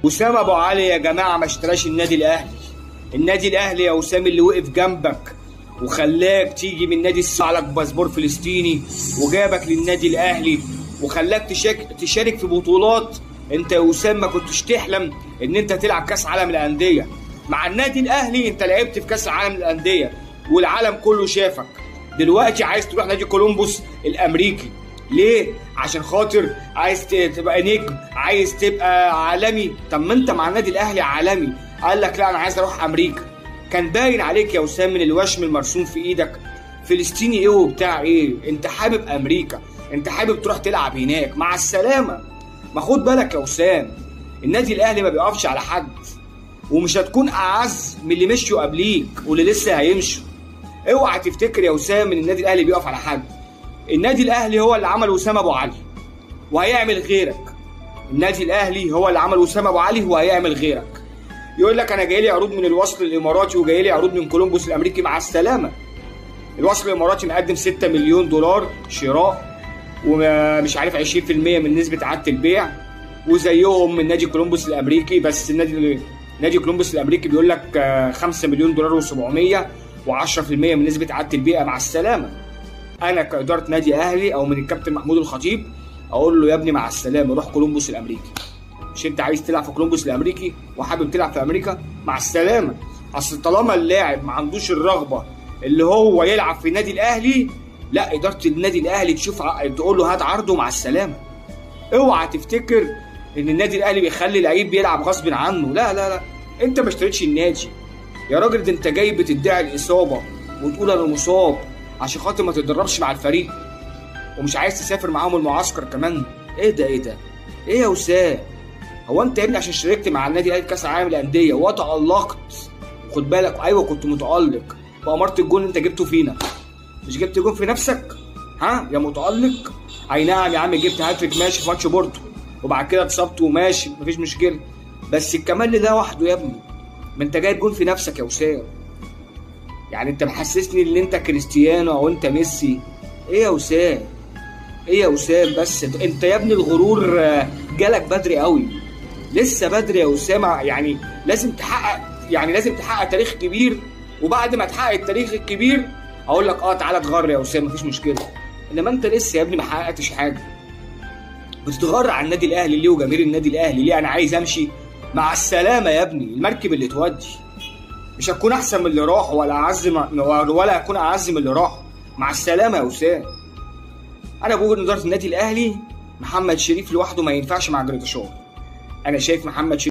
وسام ابو علي يا جماعة ما اشتراش النادي الاهلي. النادي الاهلي يا وسام اللي وقف جنبك وخلاك تيجي من نادي لك باسبور فلسطيني وجابك للنادي الاهلي وخلاك تشارك في بطولات انت يا وسام ما كنتش تحلم ان انت تلعب كاس عالم الاندية. مع النادي الاهلي انت لعبت في كاس العالم للاندية والعالم كله شافك. دلوقتي عايز تروح نادي كولومبوس الامريكي ليه؟ عشان خاطر عايز تبقى نجم، عايز تبقى عالمي. طب ما انت مع النادي الاهلي عالمي. قال لك لا انا عايز اروح امريكا. كان باين عليك يا وسام من الوشم المرسوم في ايدك فلسطيني ايه وبتاع ايه، انت حابب امريكا، انت حابب تروح تلعب هناك. مع السلامة. ما خد بالك يا وسام، النادي الاهلي ما بيقفش على حد، ومش هتكون اعز من اللي مشوا قبليك واللي لسه هيمشوا. اوعى تفتكر يا وسام ان النادي الاهلي بيقف على حد. النادي الاهلي هو اللي عمل وسام ابو علي وهيعمل غيرك. النادي الاهلي هو اللي عمل وسام ابو علي وهيعمل غيرك. يقول لك انا جاي لي عروض من الوصل الاماراتي وجاي لي عروض من كولومبوس الامريكي. مع السلامة. الوصل الاماراتي مقدم 6 مليون دولار شراء ومش عارف 20% من نسبه اعاده البيع، وزيهم من نادي كولومبوس الامريكي، بس نادي كولومبوس الامريكي بيقول لك 5 مليون دولار و700 و10% من نسبه اعاده البيع. مع السلامة. انا كادارة نادي اهلي او من الكابتن محمود الخطيب اقول له يا ابني مع السلامة، روح كولومبوس الامريكي. مش انت عايز تلعب في كولومبوس الامريكي وحابب تلعب في امريكا؟ مع السلامة. اصل طالما اللاعب ما عندوش الرغبة اللي هو يلعب في النادي الاهلي، لا ادارة النادي الاهلي تشوف تقول له هات عرضه مع السلامة. اوعى تفتكر ان النادي الاهلي بيخلي لعيب بيلعب غصب عنه. لا لا لا، انت ما اشتريتش النادي يا راجل. ده انت جاي بتدعي الاصابة وتقول انا مصاب عشان خاطر ما تتدربش مع الفريق ومش عايز تسافر معاهم المعسكر كمان. ايه ده؟ ايه ده؟ ايه يا وسام؟ هو انت يا ابني عشان شاركت مع النادي الاهلي كاس العالم للاندية وتالقت، خد بالك، ايوه كنت متالق بأمارة الجون اللي انت جبته فينا، مش جبت جون في نفسك؟ ها يا متالق؟ اي نعم يا عم، جبت هاتريك ماشي في ماتش بورتو وبعد كده اتصبت وماشي مفيش مشكلة، بس الكمال ده وحده يا ابني. ما انت جايب جون في نفسك يا وسام. يعني انت محسسني ان انت كريستيانو او انت ميسي. ايه يا وسام؟ ايه يا وسام؟ بس انت يا ابني الغرور جالك بدري قوي. لسه بدري يا وسام. يعني لازم تحقق، يعني لازم تحقق تاريخ كبير، وبعد ما تحقق التاريخ الكبير اقول لك اه تعالى اتغر يا وسام مفيش مشكلة. انما انت لسه يا ابني ما حققتش حاجة. بتتغر على النادي الاهلي ليه وجماهير النادي الاهلي ليه؟ انا عايز امشي. مع السلامة يا ابني. المركب اللي تودي مش هتكون احسن من اللي راح ولا اعز ولا هتكون اعز من اللي راح. مع السلامة يا وسام. انا بقول ان ادارة النادي الاهلي محمد شريف لوحده ما ينفعش مع جريتشار. انا شايف محمد شريف